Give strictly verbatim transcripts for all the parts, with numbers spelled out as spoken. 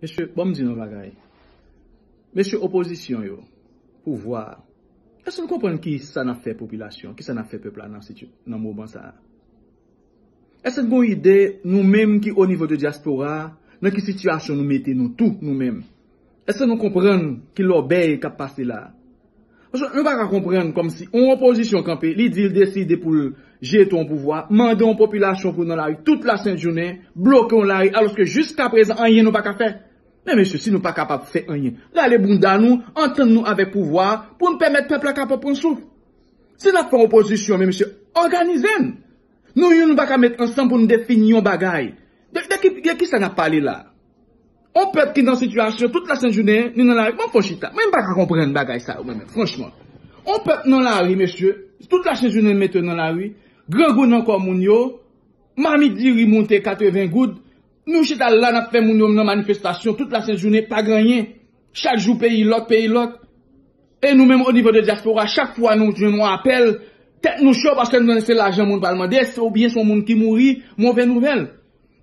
Mesye, ban m di nou yon bagay. Mesye opozisyon yo, pouvwa a, èske nou konprann ki sa n ap fè popilasyon, ki sa n ap fè pèp la nan siti-, nan moman sa a? Èske n gen yon ide, nou menm ki o nivo de dyaspora a, nan ki sitiyasyon nou mete nou tou, nou menm? Èske nou konprann ki lòbèy k ap pase la a? Paske nou pa ka konprann kòmsi yon opozisyon kanpe, li di l deside pou l jete yon pouvwa, mande yon popilasyon pou nan lari tout lasent jounen, bloke yon lari, alòske jiskaprezan anyen nou pa ka fè. Men mesye, si nou pa kapab fè anyen, rale bounda nou, antann nou avèk pouvwa a, pou n pèmèt pèp la kapab pran souf. Si n ap fè opozisyon, men mesye, òganize n. Nou youn nou pa ka met ansanm pou n defini yon bagay. De, de ki, de ki sa n ap pale la? On pèp ki nan sitiyasyon tout lasent jounen, li nan lari. Mwen fon chita. Mwen pa ka konprann bagay sa yo, mwen menm, franchman. On pèp nan lari, mesye, tout lasent jounen mete yo nan lari, grangou nan kò moun yo, mamit diri moute katreven goud, nou chita la n ap fè moun yo nan manifestasyon tout lasent jounen, pa gen anyen. Chak jou peyi lòk, peyi lòk. E nou menm o nivo de dyaspora, chak fwa nou jwenn yon apèl, tèt nou cho paske nou konnen se lajan moun pral mande, se oubyen se yon moun ki mouri, move nouvèl.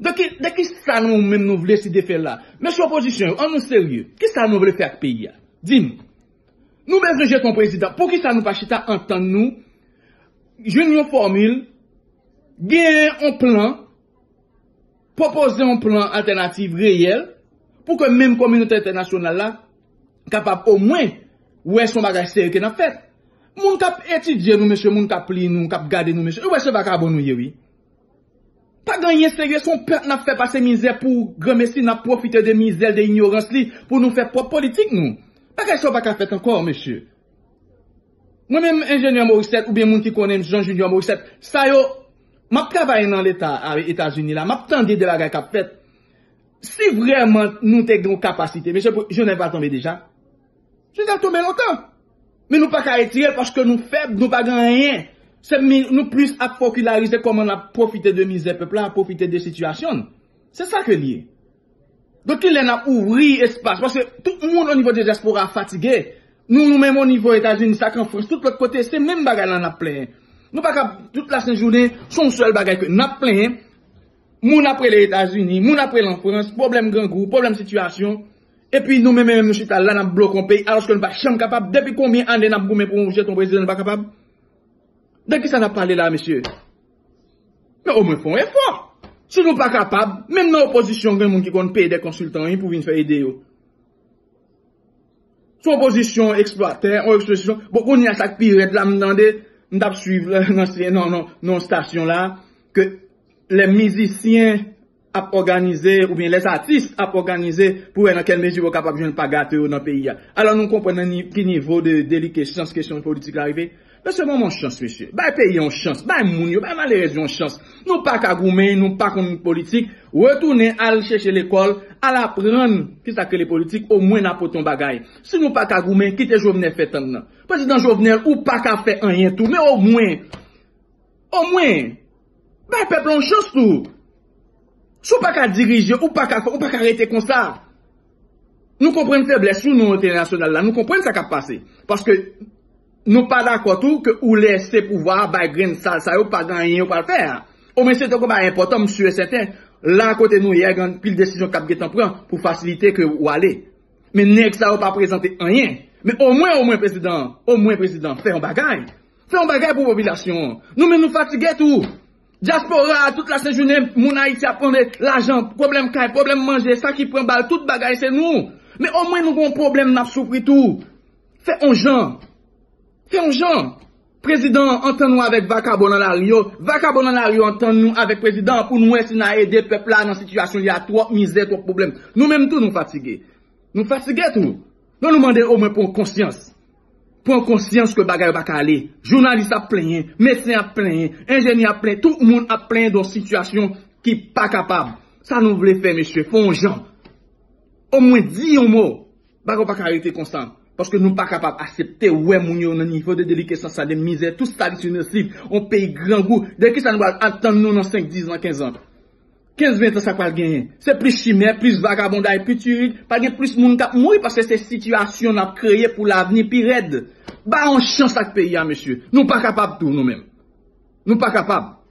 De ki, de ki sa nou menm nou vle si de fè la? Mesye opozisyon yo, an nou serye. Ki sa nou vle fè ak peyi a? Di m. Nou bezwen jete yon prezidan. Poukisa nou pa chita antann nou, jwenn yon fòmil, genyen yon plan, pwopoze yon plan altènativ reyèl pou ke menm kominote entènasyonal la kapab omwen wè se yon bagay serye ke n ap fè. Moun k ap etidye nou, mesye, moun k ap li nou, k ap gade nou, mesye, yo wè se vakabon nou ye, wi. Pa gen anyen serye, se yon pèp n ap fè pase mizè pou granmesi, n ap pwofite de mizè l, de inyorans li, pou nou fè pwòp politik nou. Bagay sa yo pa ka fèt ankò, mesye. Mwen menm, enjenyè Morissette, oubyen moun ki konnen m, Jean Junior Morissette, sa yo, m ap travay nan Leta a Etazini la, m ap tande de bagay k ap fèt. Si vrèman nou te gen yon kapasite, mesye, pou, Jovenel pa tonbe deja. Jovenel tonbe lontan. Men nou pa ka retire l paske nou fèb, nou pa gen anyen. Se mi, nou plis ap fokilarize kòman n ap pwofite de mizè pèp la, pwofite de sitiyasyon n. Se sa ke l ye. Donk, kilè n ap ouvri espas? Paske tout moun o nivo de dyaspora fatige. Nou, nou menm o nivo Etazini, sa k an Frans, tout lòt kote, se menm bagay la n ap plenyen. Nou pa ka, tout lasent jounen, se yon sèl bagay ke n ap plenyen. Moun ap rele Etazini, moun ap rele an Frans, pwoblèm grangou, pwoblèm sitiyasyon. Epi nou menm, menm nou chita la, n ap bloke yon peyi, alòske nou pa janm kapab. Depi konbyen ane n ap goumen pou yon jete yon prezidan, nou pa kapab? De ki sa n ap pale la, mesye? Men omwen fè yon efò. Si nou pa kapab, menm nan opozisyon, gen moun ki konn peye de konsiltan, wi, pou vin fè ede yo. Se yon opozisyon eksplwatè, yon eksplwasyon. Bon, kounye a sa k pi rèd la, m tande, m t ap swiv la, nan, nan, nan, nan stasyon la, ke lè mizisyen ap òganize, oubyen lè atis ap òganize, pou wè nan kèl mezi yo kapab jwenn pa gato yo nan peyi a. Alò, nou konprann nan ni, ki nivo de delikesans kesyon politik la rive. Mesye, ban m yon chans, mesye. Bay peyi a yon chans. Bay moun yo, bay malerèz yo yon chans. Nou pa ka goumen, nou pa konn politik. Retounen al chèche lekòl, al aprann ki sa k rele politik, omwen n a pote yon bagay. Si nou pa ka goumen, kite Jovenel fè tann nan. Prezidan Jovenel, ou pa ka fè anyen tou, men omwen, omwen, bay pèp la yon chans tou. Si w pa ka dirije, ou pa ka fè, ou pa ka rete konsa. Nou konprann feblès sou nou entènasyonal la, nou konprann sa k ap pase. Paske nou pa dakò tou ke ou lese pouvwa a bay grenn sal sa yo pa gen anyen yo pral fè a. Omwen se te yon bagay enpòtan, m si e sèten. La kote nou ye a, gen anpil desizyon k ap gentan pran pou fasilite ke ou ale. Men nèg sa yo pa prezante anyen. Men omwen, omwen prezidan, omwen prezidan, fè yon bagay. Fè yon bagay pou popilasyon an. Nou menm nou fatige tou. Dyaspora a, tout lasent jounen, moun Ayiti ap mande lajan, pwoblèm kay, pwoblèm manje, sa ki pran bal, tout bagay se nou. Men omwen nou gen yon pwoblèm n ap soufri tou. Fè yon jan. Fè yon jan. Prezidan an, antann ou avèk vakabon nan lari yo. Vakabon nan lari yo antann nou avèk prezidan an pou nou wè si n a ede pèp la nan sitiyasyon li a, twòp mizè, twòp pwoblèm. Nou menm tou nou fatige. Nou fatige tou. Non, nou mande omwen pran konsyans. Pran konsyans ke bagay yo pa ka ale. Jounalis ap plenyen, medsen ap plenyen, enjenyè ap plenyen, tout moun ap plenyen de yon sitiyasyon ki pa kapab. Sa nou vle fè, mesye, fè yon jan. Omwen di yon mo. Bagay yo pa ka rete konsa. Paske nou pa kapab aksepte wè moun yo nan nivo de delikesans sa, de mizè, tout sa ki nòsif, yon peyi grangou. De ki sa nou pral atann nou nan senk, diz an, kenz an? Kenz, ven an sa k pral genyen? Se plis chimè, plis vagabonday, pitirit, pa gen plis moun k ap mouri paske se sitiyasyon n ap kreye pou lavni pi rèd. Ba yon chans ak peyi a, mesye. Nou pa kapab tou, nou menm. Nou pa kapab.